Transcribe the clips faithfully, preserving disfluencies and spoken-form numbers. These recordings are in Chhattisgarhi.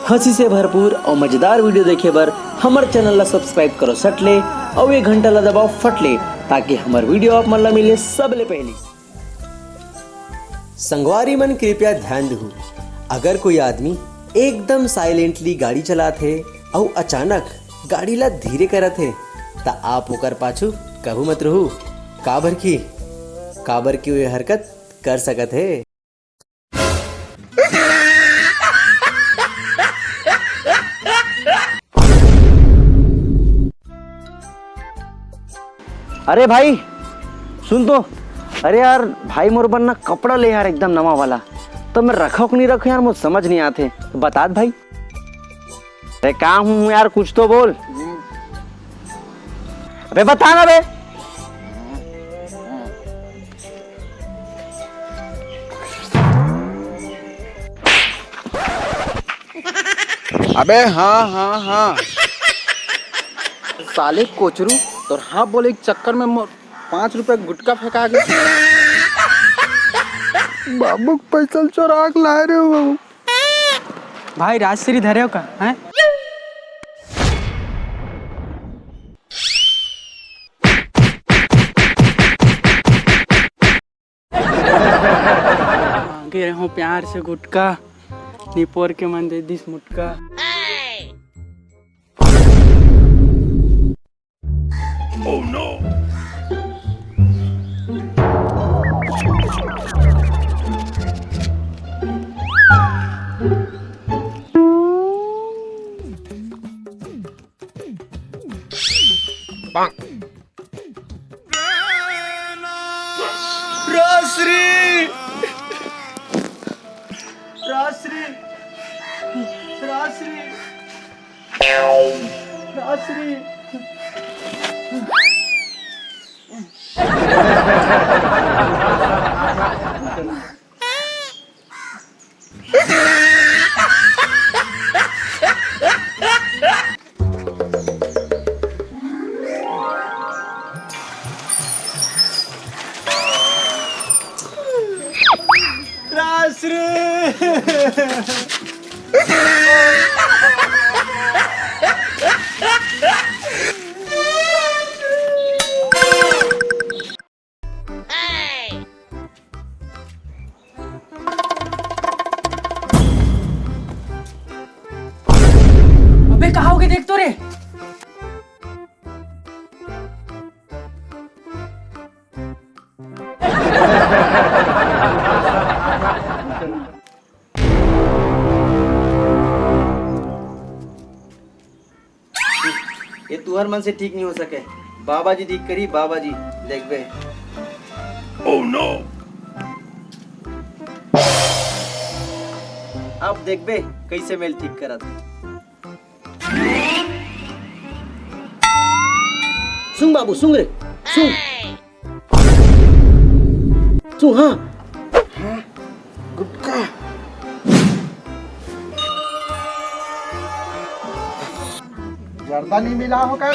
हंसी से भरपूर और मजेदार वीडियो देखे बर हमर चैनल ला सब्सक्राइब करो सट ले और ये घंटा ला दबाओ फट ले, ताकि हमर वीडियो आप मन ला मिले सबले पहली। संगवारी मन कृपया ध्यान दहू, अगर कोई आदमी एकदम साइलेंटली गाड़ी चलात हे अउ अचानक गाड़ी ला धीरे करत हे, त आप ओकर पाछू कभू मत रहू, काबर कि काबर कि वो ये हरकत कर सकत हे। अरे भाई, सुन तो। अरे यार, भाई मोर बर ना कपड़ा ले यार, एकदम नवा वाला। तो मैं रखो कि नहीं रखो यार, मुझे समझ नहीं आते। तो बता दे भाई। अरे का हूँ यार, कुछ तो बोल। अबे बता ना बे। अबे हाँ, हाँ, हाँ। साले कोचरू, तोर हाँ बोले के चक्कर में मोर पाँच रुपया गुटखा फेंका गया। बाबू के पैसा चोरा के लाए रे बाबू। भाई राजश्री धरे हो का हैं? मांगे रहूं प्यार से गुटखा, निपोर के मन दे दिस मुटका। राजश्री, राजश्री, राजश्री, राजश्री। राजश्री। अबे कहाँ हो गए, देख तो रे। ये तुहर मन से ठीक नहीं हो सके। बाबा जी ठीक करी, बाबा जी। देखबे। Oh no! अब देखबे कैसे मेल ठीक करत। सुन बाबू, सुन रे, सुन। सुन, हाँ। हाँ, गुटखा। जर्दा नहीं मिला हो का?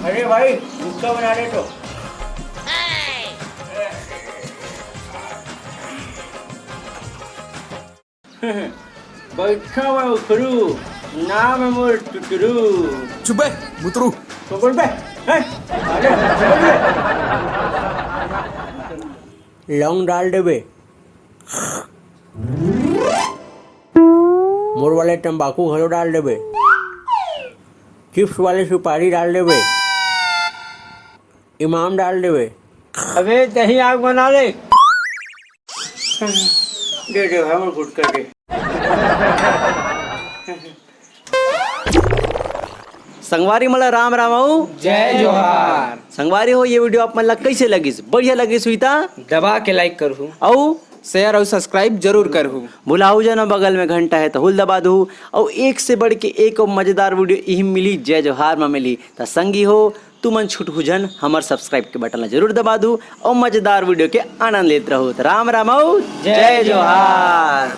अरे भाई, गुटखा बना दे तो। बैठा हुआ उखरू, नाम है मोर टुटरू। चुप बे, मुतरू। तो बोल बे, हैं? अरे, बोल बे। लौंग डाल देबे। मोर वाले तंबाकू घलो डाल देबे। चिप्स वाले सुपारी डाल देबे। इमाम डाल देबे। अबे दही आग बना ले। दे दे भाई, मोर गुटखा दे। संगवारी मन ला राम राम अऊ जय जोहार। संगवारी हो, ये वीडियो आप मन ला कैसे लगिस? बढ़िया लगिस हुई ता दबा के लाइक करहू। अऊ शेयर अऊ सब्सक्राइब जरूर करहू। भुलाहू जनो बगल में घंटा है तो हुल दबा दू। अऊ एक से बढ़ के एक अऊ मजेदार वीडियो इही मिली, जय जोहार मा मिली। त संगी हो, तुमन छुटहू झन हमर सब्सक्राइब के बटन ला जरूर दबा दू अऊ मजेदार वीडियो के आनंद लेत रहू। त राम राम अऊ जय जय जोहार।